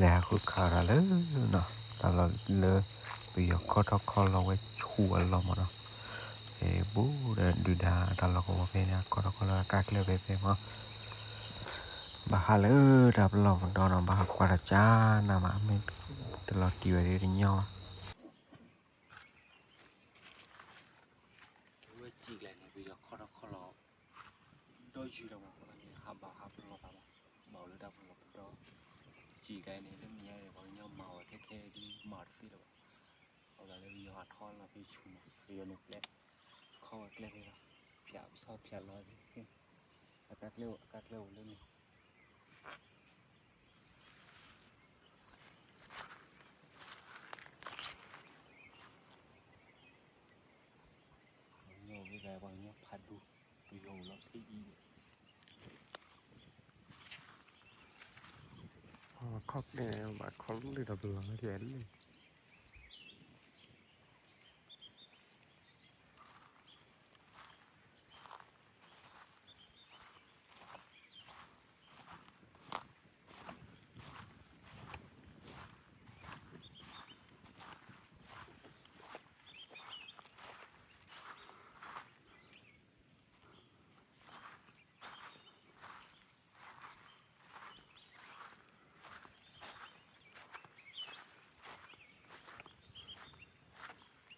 လဲၤဟးဃုခးဒၣ်လၢနီၤ တၢ်လီၢ်လၢ ပယီၤခီထီၣ်ခီလီၤဝဲဆူၣ်အလီၢ်မးနီၤ, ဘူးဒီးဒုၣ်ဒါတၢ်လီၢ်ကဝီၤဖဲန့ၣ် အခီထီၣ်ခီလီၤအကါကျဲဖဲဖဲမး, ဘၣ်ဟးလၢတၢ်ပလီၢ်ပဒီနီၤ ဘၣ်ဟးကွၢ်တၢ်ကၢ်နၤမး မ့ၢ်တလီၤတံၢ်ဝဲဒ်တညီဘၣ်. ဝဲစံၣ်ကျါန့ၣ် ပယီၤခီထီၣ်ခီလီၤ ဒီယုၢ်လီၤမး အဃိသတးန့ၣ် ဟးဘၣ်ဟးပလီၢ်သးမး, ဘၣ်အိၣ်လၢတၢ်ပလီၢ်ပဒီ, စံၣ်ကျါန့ၣ် လၢမဲာ်ညါန့ၣ် ပှၤကညီမၤဝဲခဲခဲဒ်မၤတသ့လၢၤဘၣ်, အဃိသတးလၢပယီၤဟးထီၣ်လီၤဖဲဆူၣ်မး ပယီၤန့ၣ်ပျဲ ခီဝဲကျဲဖဲလီၤ, ဖၠးဆီဖၠးလီၤဖဲ အကါကျဲအိၣ် အကါကျဲအိၣ်လၢန့ၣ် ပှၤကညီအိၣ်ဖဲလဲၣ် ပှၤကညီဖးဒိၣ်, ပယီၤအိၣ်လီၤဖဲအံၤ, ခီၣ်ကျဲ ဘၣ်ခီၣ်လၢ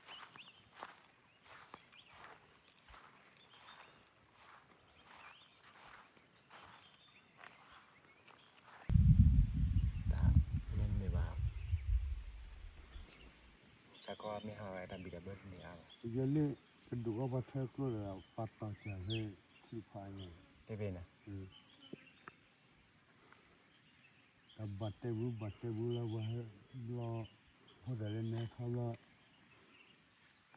တၢ်ပလီၢ်လၢကျဲလၢ တၢ်မ့ၢ်မ့ၢ်ဘၣ်, ဆၢကီးမ့ၢ်ဟးဝဲတၢ်ဘံၣ်တၢ်ဘၢတန့ၢ်အါဘၣ်, ယဲလၢ ကဒုးအီၣ်ပှၤထၢကျိဒီး ပှၤတီၤစၢၤဖဲ ထံဖးအံၤ, တဘ့ၣ်န့ၣ် တၢ်ဘၣ်တဲဘူးဘၣ်တဲဘူးလၢပှၤဟဲဘျီ, အဃိသတးလၢနဟဲထီၣ်လီၤ, န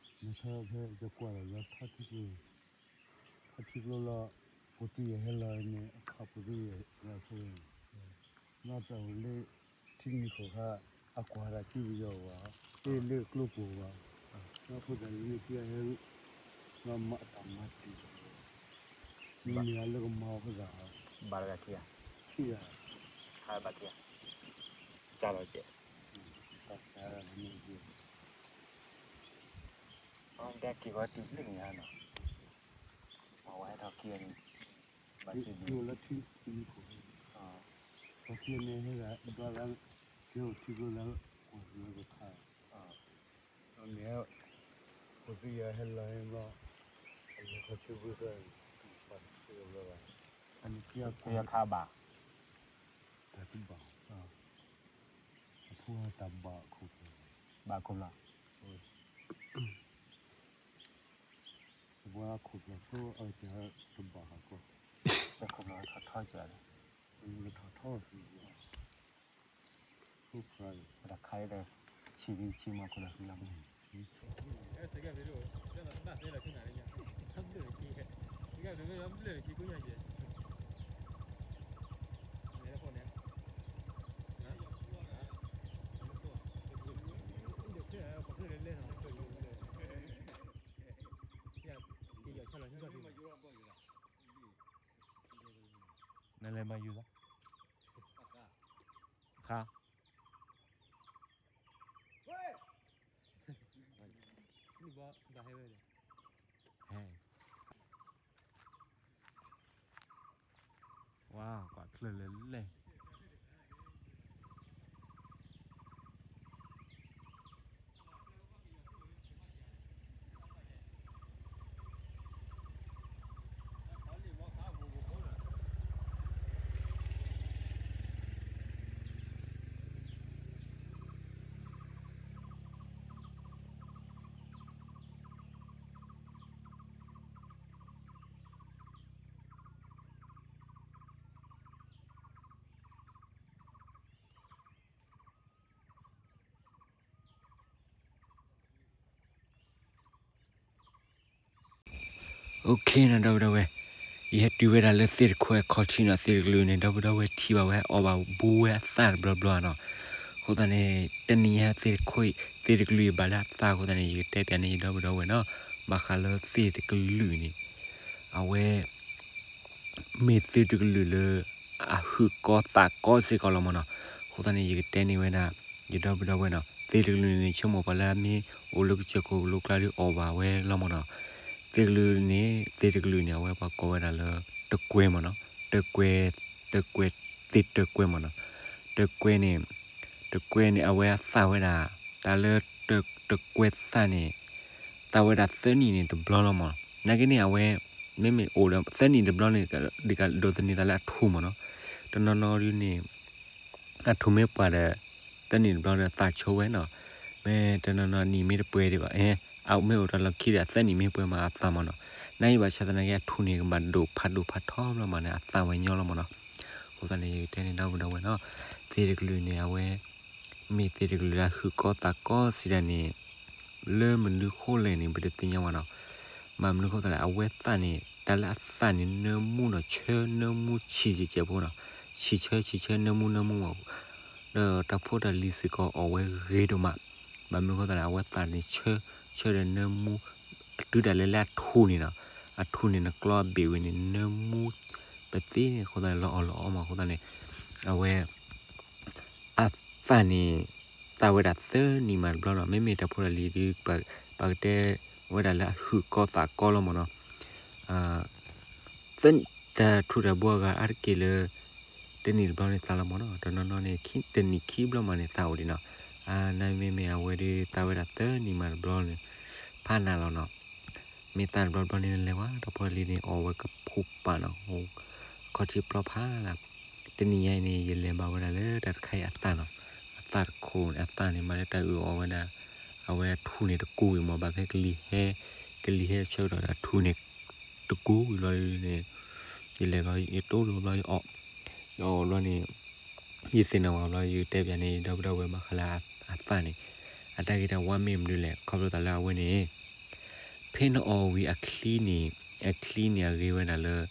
ထီၣ်ဖဲယကွၢ်လီၤလၢထီၣ်ထံကျိ, ထီၣ်ထံကျိလီၤ, ပူၤသံယဲၢ်ဟဲလီၤန့ၣ် အခးပူၤသံယဲၢ်လီၤဖဲ, နီၢ်တၢ်အိၣ်လၢ ထံနံၤခိၣ်ခါ, အကွၢ်တၢ်ထံပယီၤဘၣ်, တ့လၢကျိပူၤဘၣ်, အဃိသတးလၢန့ၣ်ခံဂၤဟဲ, လီၤမၤတၢ်မၤတံၢ်, မ့ၢ်မ့ၢ်အလၢကမၤအဃိသတး, ဘၣ်တဂၤခံဂၤ, ခံဂၤ, ခါဘၣ်ခံဂၤ, ကၢ်လီၤကဲး, တၢ်ကၢ်လီၤန့ၣ်ကဲး, အဝဲက့ၤဝဲတုၤလၢန့ၣ်ဧါနီၤ, အဝဲဟဲထီၣ်ခံဂၤန့ၣ်, ဘၣ်စ့ၢ်လၢထံနံၤခိၣ်, ပှၤခံဂၤန့ၣ်ဟဲဂၤဘျီလၢ, ကဲအိၣ်ထံကျိလၢ, ကွၢ်လၢကခါ မ့ၢ်, ပူၤသံယဲၢ်ဟဲလီၤဟဲဘျီ, အလဲၤခီဆၢဘှ့သၢ, ပှၤတသ့ဘျီဘၣ်, အန့ၣ်ခံဂၤခါဘၣ်, တၢ်တဘၣ်, အဖိတၢ်ဘၣ်ခိၣ်ဖျီၣ်, ဘၣ်ခိၣ်ဖျီၣ်, ပှၤခိၣ်ဖျီၣ်ဆိအတၢ်တဘၣ်ဟး, ခိၣ်ဖျီၣ်ထီၣ်ထီၣ်ကၢ်လီၤ, ထီၣ်ထီၣ်, တၢ်ခါအံၤဒီး, ဆံးဆံးမးခိၣ်ဖျီၣ်ဃံလီၤမး, နလဲၤမၤယူၤလီၤ, ဃါ, ဟဲ, ဝါ ကွၢ်ချၢလဲၤလဲၣ်. Okay နီၤ ဒီပုၢ်ဒီဝဲၢ်, ယဟဲတုၤဝဲဒၣ်လၢသ့ၣ်တခိၣ်အခီၣ်ထံးနီၤ, သ့ၣ်တကလုာ်န့ၣ် ဒီပုၢ်ဒီဝဲၢ်ထံၣ်ဘၣ်ဝဲအီၣ်ဘၣ်ဘူးဝဲအသၣ်တဘျီဘျီနီၤ. အဃိသတးန့ၣ် တနံၤညါသ့ၣ်တခိၣ်, သ့ၣ်တကလုာ်အံၤဘၣ်လၢအသၣ်အဃိသတးန့ၣ် ယကတဲပၠးန့ၢ်ယဒီပုၢ်ဒီဝဲၢ်နီၤ, ဘၣ်ဃးလၢသ့ၣ်တကလုာ်န့ၣ် အဝဲ မ့ၢ်သ့ၣ်တကလုာ်လၢ အဟုးကီသးကီစ့ၢ်ကီးလီၤမးနီၤ. အဃိသတးန့ၣ် ယကတဲန့ၢ်ဝဲဒၣ် ယဒီပုၢ်ဒီဝဲၢ်နီၤ, သ့ၣ်တကလုာ်န့ၣ် ဆိကမိၣ်ပှၤလၢအမ့ၢ်အိၣ်လၢကစၢၢ်ခိၣ်ကလိကျါဒီးအီၣ်ဘၣ်ဝဲလီၤမၢ်နီၤ. သ့ၣ်တကလုာ်န့ၣ် သ့ၣ်တကလုာ်န့ၣ် အဝဲပှၤကိးဝဲဒၣ်လၢ တကွဲမၢ်နီၤ, တကွဲ, တကွဲ, သ့ၣ်တကွဲမၢ်နီၤ. တကွဲန့ၣ် တကွဲန့ၣ် အဝဲအသၣ်ဝဲဒၣ် တၢ်လၢ တကွဲသၣ်န့ၣ် သၣ်ဝဲဒၣ်သၢနံၣ်န့ၣ်တဘျီလီၤမၢ်နီၤ. နာ်က့န့ၣ် အဝဲ မ့မ့ၢ်အိၣ်ဒီးသၢနံၣ်တဘျီန့ၣ် ဒ်ကဒိးသန့ၤသးလၢအထူၣ်မၢ်နီၤ. တနီၤနီၤဒုန့ၣ် အထူၣ်မ့ၢ်ပှဲၤဒီး သၢနံၣ်တဘျီဒီးသၣ်ဆိဝဲနီၤ. မ့ၢ်တနီၤနီၤနံၣ်မ့ၢ်တပှဲၤဒံးဘၣ်, အမ့ၢ်အိၣ်တၢ်လီၢ်ခံဒီး သၢနံၣ်မ့ၢ်ပှဲၤမးအသၣ်မၢ်နီၤ. နာ်က့ဘၣ်ဆၣ်သနာ်က့ အထူၣ်န့ၣ်ကဘၣ်ဒိၣ်ဖးဒိၣ်ဖးထီဘျီမးန့ၣ် အသၣ်ဝဲညီလီၤမၢ်နီၤ. အဃိသတးန့ၣ် ယကတဲန့ၢ်ဒီပုၢ်ဒီဝဲၢ်နီၤ, သ့ၣ်တကလုာ်န့ၣ် အဝဲ မ့ၢ်သ့ၣ်တကလုာ်လၢအဟုၣ်ကီသးကီစံးဒၣ်န့ၣ် လၢမနုၤဃိလဲၣ်န့ၣ် ပတသ့ၣ်ညါဘၣ်နီၤ. ဘၣ်မနုၤဃိသတးလဲၣ် အဝဲသၣ်န့ၣ် တၢ်လၢအသၣ်န့ၣ် နၢမူနီၤ, ဆၢနၢမူဆံးကဲးဖိနီၤ, ဆံးဆၢဆံးဆၢ နၢမူနၢမူမး, ဒီးတၢ်ဖိတၢ်လံၤစ့ၢ်ကီးအီၣ်ဝဲဂ့ၤဒိၣ်မး. ဘၣ်မနုၤဃိသတးလဲၣ် အဝဲသၣ်န့ၣ်ဆၢ, ဆၢဒီးနၢမူ, တုၤဒၣ်လဲာ်လၢအထူၣ်န့ၣ်နီၤ, အထူၣ်န့ၣ် နကျီအဘ့ၣ်ဝဲန့ၣ် နၢမူပသ့န့ၣ် အဃိသတးန့ၣ် လီၤအီၣ်လီၤအီမး အဃိသတးန့ၣ် အဝဲ အသၣ်န့ၣ် သၣ်ဝဲဒၣ်သၢနံၣ်မးတဘျီနီၤ. မ့မ့ၢ်တၢ်ဖိတၢ်လံၤဒုး ပကတဲဝဲဒၣ်လၢအဟုၣ်ကီသးကီလီၤမၢ်နီၤ. တၢ်ထူၣ်တၢ်ဘိအဂၤအါတက့ၢ်လၢ တနံၣ်တဘျီန့ၣ်သၣ်လီၤမၢ်နီၤ. တနီၤနီၤန့ၣ် တနံၣ်ခံဘျီမးန့ၣ်သၣ်အိၣ်ဒံးနီၤ. နာ်မ့မ့ၢ်အဝဲဒုးသၣ်ဝဲဒၣ်သၢနံၣ်မးတဘျီန့ၣ် ဖးနးလီၤနီၤ. မ့ၢ်သၣ်တဘျီတဘျီန့ၣ် နလဲၤဝဲ တၢ်ဖိတၢ်လံၤန့ၣ် အီၣ်ဝဲကဖိပာ်နီၤ, ခီၣ်ထံးပျီဖးလၢ်. တနံၤညါအံၤန့ၣ် ယလဲၤဘၣ်ဝဲဒၣ်လၢတၢ်တခါအံၤအသၣ်နီၤ, အသၣ်တခိၣ်န့ၣ် အသၣ်န့ၣ် မၤလၢတၢ်အုၣ်အီၣ်ဝဲဒၣ်, အဝဲအထူၣ်န့ၣ်တကူဝံၤမး ဘၣ်ဖဲကလံၤဟဲ, ကလံၤဟဲဆၢကတီၢ်ဒီးအထူၣ်န့ၣ်တကူဝံၤဘျီန့ၣ် ယလဲၤဘျီ ယတိၢ်လီၤဘျီ ယအီၣ်, ယအီၣ်ဘျီန့ၣ် ယသ့ၣ်နီၣ်ဝဲဘျီ ယကတဲပျးန့ၣ် ဒီပုၢ်ဒီဝဲၢ်ဘၣ်ဃးလၢအသၣ်န့ၣ် အတၢ်ဂ့ၤတၢ်ဝါမ့ၢ်မနုၤလဲၣ် ခီဖျိသးလၢအဝဲန့ၣ် ဖဲနအီၣ်ဝံၤအချံန့ၣ်, အချံန့ၣ်အဂ့ၤဝဲဒၣ်လၢ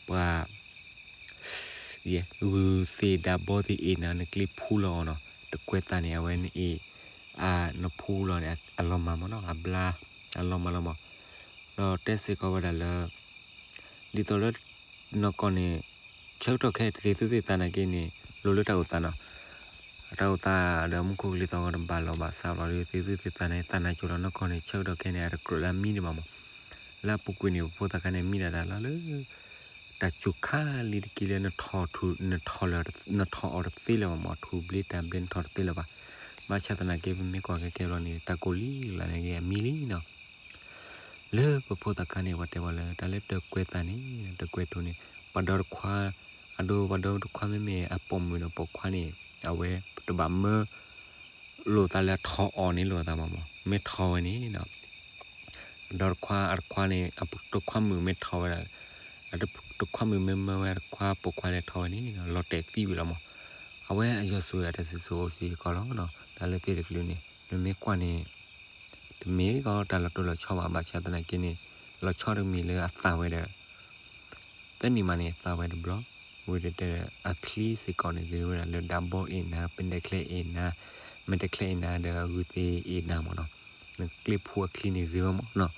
ပှၤ ဂုၢ်သ့ၣ်ဒၣ်ဘီသ့ၣ်အ့ၣ်နၤ နကျ့ဖူလီၤအီၤနီၤ. တကွဲသၣ်န့ၣ် အဝဲနအ့ၣ်, နဖူလီၤန့ၣ် အလီၤမၢ်မၢ်နီၤ, အဘျါ အလီၤမၢ်လီၤမၢ်. ဒီးတဲစ့ၢ်ကီးဝဲဒၣ်လၢ ဒ်သိးလၢ နီၢ်ကီၢ်န့ၣ် ဆၢကတီၢ်ခဲအံၤ တသ့သူၣ်သ့ၣ်သးနာ်က့န့ၣ် လိၤလၢတၢ်အိၣ်သးနီၤ. တၢ်အိၣ်သးဒီးမူခိၣ်ကလံၤသီၣ်ဂီၤတဘၣ်လီၤဘၣ်စးဘျီဒီး သ့သူၣ်သ့ၣ်သးန့ၣ် သးနါကိၤလီၤနီၢ်ကီၢ်န့ၣ် ဆၢကတီၢ်ခဲအံၤန့ၣ် အတကြၢးလၢအမံဒံးဘၣ်မး. လၢအပူၤကွံာ်န့ၣ် ပဖိသၣ်ခါန့ၣ် မံဒၣ်တၢ်လီၤလၢ တၢ်စူၤခါလံတက့ၢ်လၢ နထီၣ်အီၤတသ့လၢၤဘၣ်မး, ထူၣ်ဘျ့တၢ်ဘျ့နထီၣ်တသ့လၢၤဘၣ်. ဘၣ်ဆၣ်သနာ်က့ ပမ့ၢ်ကွၢ်ကဲကဲဘျီန့ၣ် တၢ်ကိၢ်လံလၢ်န့ၣ်က့ အမံလံနီၤ. လၢပဖိသၣ်ခါန့ၣ် ပှၤတဲပှၤလၢ တၢ်လၢတကွဲသၣ်န့ၣ် တကွဲထူၣ်န့ၣ် ပှၤဒီတခွါ, အဒိ ပှၤဒီတခွါမ့မ့ၢ်အပိာ်မုၣ်ဒီးပိာ်ခွါန့ၣ် အဝဲတဘၣ်မၢလိာ်သးလၢအထီၣ်အီၤန့ၣ်လိာ်သးဘၣ်မး, မ့ၢ်ထီၣ်ဝဲန့ၣ် ဒီတခွါအတခွါန့ၣ် အတခွါမုၣ်မ့ၢ်ထီၣ်ဝဲဒၣ်, အတခွါမုၣ်မ့ၢ်မၢဝဲအတခွါပိာ်ခွါလဲၤထီၣ်ဝဲန့ၣ် လီၤတဲာ်သံဝံၤလီၤမး. အဝဲအယီၤဆိၣ်ဂ့ၤအတၢ်စံၣ်စိၤအိၣ်စ့ၢ်ကီးလီၤ. တၢ်လၢသ့ၣ်တကလုာ်န့ၣ် နမ့ၢ်ကွၢ်န့ၣ် တမ့ၢ်ကီးတၢ်လီၤတိၢ်လီၤဆီဘၣ်, ဘၣ်ဆၣ်သနာ်က့န့ၣ် လီၤဆီတမံၤလၢအသၣ်ဝဲဒီး သၢနံၣ်မးန့ၣ် သၣ်ဝဲတဘျီ, ဝံၤတဲတဲ အချံစ့ၢ်ကီးန့ၣ်ဂ့ၤဝဲဒၣ်လၢဒၣ်ဘီအ့ၣ်နၤ, ပဒဲးချဲအ့ၣ်နၤ, မဲာ်တဲးချဲအ့ၣ်နၤဒီးအဂုၢ်သ့ၣ်အ့ၣ်နၤမးနီၤ. နကျ့ဖူအချံန့ၣ်ဂ့ၤဝဲမးနီၤ.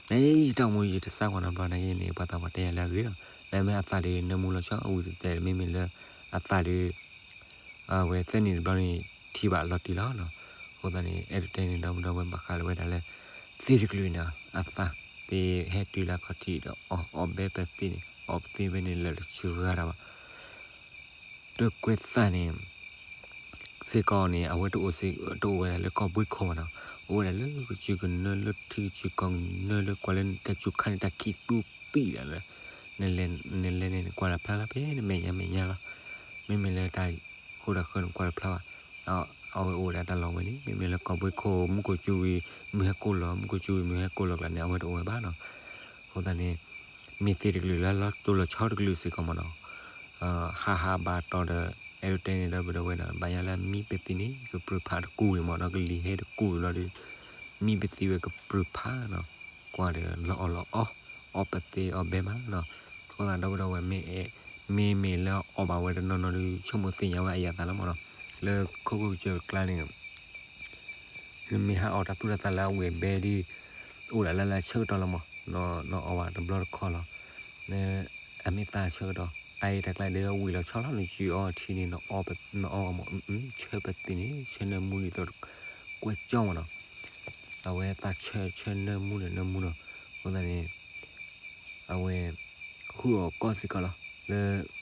နယတၢ်မူယတစးကွၢ်နီတဘျီနာ်က့န့ၣ် ပှၤသးပှၢ်တဲယၤလၢအဂ့ၤလီၤ. နမ့ၢ်အသၣ်ဒီးနၢမူလီၤဆီ အဝံၤတဲတဲ မ့မ့ၢ်လၢအသၣ်ဒီး အဝဲသၢနံၣ်တဘျီန့ၣ် ထံၣ်ဘၣ်လီၤတံၢ်လီၤနီၤ. အဃိသတးန့ၣ် အဲၣ်ဒိးတဲန့ၣ် ဒီပုၢ်ဒီဝဲၢ်ဘၣ်ဃးလၢဝဲဒၣ်လၢ သ့ၣ်တကလုာ်န့ၣ် အသၣ်သ့ဟဲတုၤလၢအခီၣ်ထံးဒီး အီၣ်ဘဲပသ့ၣ်န့ၣ် အီၣ်ပသ့ဝဲန့ၣ်လၢာ်တဆံဂၤတၢ်ဘၣ်. တကွဲသၣ်န့ၣ် စ့ၢ်ကီးန့ၣ် အဝဲတအိၣ်စ့ၢ် တအိၣ်ဝဲဒၣ်လၢကီၢ်ဘှ့ခိၣ်ဘၣ်နီၤ. အိၣ်ဝဲဒၣ်လၢကစၢၢ်ကနၢလၢထံကစၢၢ်ကီၢ်ကနၢလၢကွၢ်လၢတၢ်စူၤခါန့ၣ် တၢ်ခံးသူပံာ်ဒၣ်လၢ နလဲၤန့ၣ် နကွၢ်တဖျါလီၤ ဖဲနမဲာ်ညါမဲာ်ညါလီၤ. မ့မ့ၢ်လၢတၢ်ဃိတၢ်ဃၢန့ၣ် ကွၢ်တဖျါဘၣ်. အဝဲအိၣ်ဝဲဒၣ်တၢ်လီၢ်ဝဲန့ၣ် မ့မ့ၢ်လၢကီၢ်ဘှ့ခိၣ် မူခိၣ်စူၤဝံၤ မုၢ်ဟဲကိၢ်လီၤ မူခိၣ်စူၤဝံၤ မုၢ်ဟဲကိၢ်လီၤကျါန့ၣ် အဝဲတအိၣ်ဝဲဘၣ်နီၤ. အဃိသတးန့ၣ် မ့ၢ်သ့ၣ်တကလုာ်လၢလီၤတိၢ်လီၤဆီတကလုာ်စ့ၢ်ကီးမးနီၤ. ဟးဟးဘၣ်တီၢ်ဒီး အဲၣ်ဒိးတဲန့ၣ်ဒီပုၢ်ဒီဝဲၢ်နီၤ ဘၣ်ယါလၢမံပသံန့ၣ် ကပြုၢ်ဖးတကူဝံၤမးနီၤ ကလံၤဟဲတကူဝံၤဘျီဒီး မံပသံဝဲကပြုၢ်ဖးနီၤ. ကွၢ်ဒီးလီၤအီၣ်လီၤအီ အီပသ့အီဘဲမးနီၤ. အဃိသတးဒီပုၢ်ဒီဝဲၢ် မ့မ့ၢ်လၢအီၣ်ဘၣ်ဝဲတနီၤနီၤဒီး ဆိကမိၣ်သ့ၣ်ညါဝဲအယၣ်သးလီၤမးနီၤ. လၢခိခိၣ်ကစၢၢ်ကျါန့ၣ် နမ့ၢ်ဟးအီၣ်တၢ်သူၣ်တၢ်သးလၢအဝဲၢ်ဘဲဒီး အိၣ်ဒၣ်လၢလၢဆၢကတီၢ်လီၤမး နအီၣ်ဘၣ်တဘျီတခီၣ်လီၤ. အမ့ၢ်သၣ်ဆၢကတီၢ် အအံၤတၢ်ကျါဒီးဝံၤလီၤဆီလီၤ နစုအီထံန့ၣ် နအီပနအီမး ဆၢပသံးန့ၣ် ဆၢနၢမူဒ်သိး ကွဲးကၠီမးနီၤ, အဝဲသးဆၢဆၢနၢမူဒီးနၢမူနီၤ, အဃိသတးန့ၣ် အဝဲ ဃုအီၣ်ကီၢ်စ့ၢ်ကီးလီၤ လၢ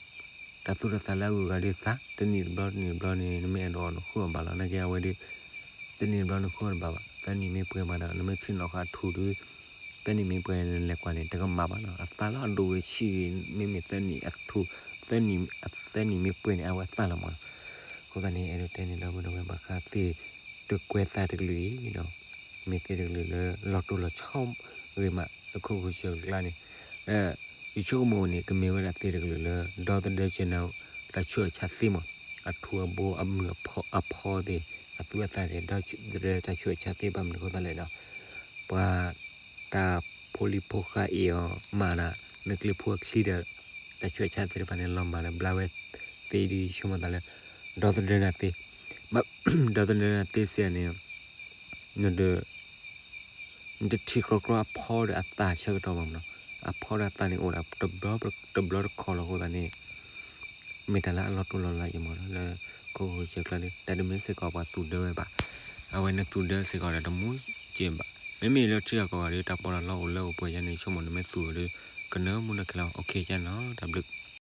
တၢ်သူၣ်တၢ်သးလၢအဂုၤအဂၤဒုးသး တနံၣ်တဘျီတနံၣ်တဘျီန့ၣ် နမ့ၢ်အဲၣ်ဒိးအီၣ်နဃုအီၣ်ဘၣ်လီၤ နာ်က့အဝဲဒုး တနံၣ်တဘျီနဃုအီၣ်တဘၣ်ဘၣ် သၢနံၣ်မ့ၢ်ပှဲၤမးဒီး နမ့ၢ်ဆ့ၣ်နီၤဃာ်အထူၣ်ဒုး သၢနံၣ်မ့ၢ်ပှဲၤန့ၣ် နလဲၤကွၢ်န့ၣ် တကမၣ်ဘၣ်နီၤ အသးလၢအဒိၣ်ဂ့ၤဆံးဂ့ၤ မ့မ့ၢ်သၢနံၣ်အထူၣ် သၢနံၣ် သၢနံၣ်မ့ၢ်ပှဲၤန့ၣ် အဝဲသးလီၤမးနီၤ, အဃိသတးန့ၣ် အဲၣ်ဒိးတဲန့ၣ်လၢ ပဝဲဘၣ်ဃးသ့ၣ်တကွဲသးတကလုာ်အံၤနီၤ, မ့ၢ်သ့ၣ်တကလုာ်လၢလီၤတိၢ်လီၤဆီဂ့ၤမး လၢခိၣ်ဃုာ်စၢၤကျါန့ၣ် ယဆိကမိၣ်န့ၣ် ကမ့ၢ်ဝဲဒၣ်သ့ၣ်တကလုာ်လၢ ဒီသဒၢကနၢ တၢ်ဆူးတၢ်ဆါသ့မး, အထူအဘိအမုာ်အဖီအဖီသ့ၣ် အသူအသၣ်သ့ၣ် ဒီသဒၢတၢ်ဆူးတၢ်ဆါသ့ ဘၣ်မနုၤအဃိသတးလဲၣ်ဒီး ပှၤ တၢ်ဖိလံၤဖိဃာ်အ့ၣ်အီၤမးဒီး နကျ့ဖိအချံဒီး တၢ်ဆူးတၢ်ဆါသ့ၣ်တဖၣ်န့ၣ် လီၤမၢ်ဒီးဘျါဝဲသ့ဒ်ဆိကမိၣ်သးလၢ ဒီသဒၢနၤသ့, ဒီသဒၢနၤသ့စ့ၢ်န့ၣ် နတ နတထံၣ်ကြီကြီအဖီဒီးအသၣ်ဆၢကတီၢ်ဘၣ်မးနီၤ, အဖီဒီးအသၣ်န့ၣ်အိၣ်ဒၣ်တဘျီတခီၣ်လီၤအဃိသတးန့ၣ် မ့ၢ်တၢ်လၢအလီၤတိၢ်လီၤလးယံာ်မးနီၤ လၢခိၣ်ဃုာ်စၢၤကျါဒီး တၢ်တမ့ၢ်စ့ၢ်ကီးပှၤသူၣ်ဒၢဝဲဘၣ်, အဝဲနသူၣ်ဒၢစ့ၢ်ကီးဒီးတမူက့ဘၣ်, မ့မ့ၢ်လၢထံဂၤကီၢ်ဂၤဒီး တၢ်ပီးတၢ်လီအိၣ်လၢအိၣ်ပှဲၤယါန့ၣ် ဆိကမိၣ်နမ့ၢ်သူၣ်ဒီး ကနၢမူနၢ်ခဲလၢာ် okay ကနီၤ တၢ်ဘျုး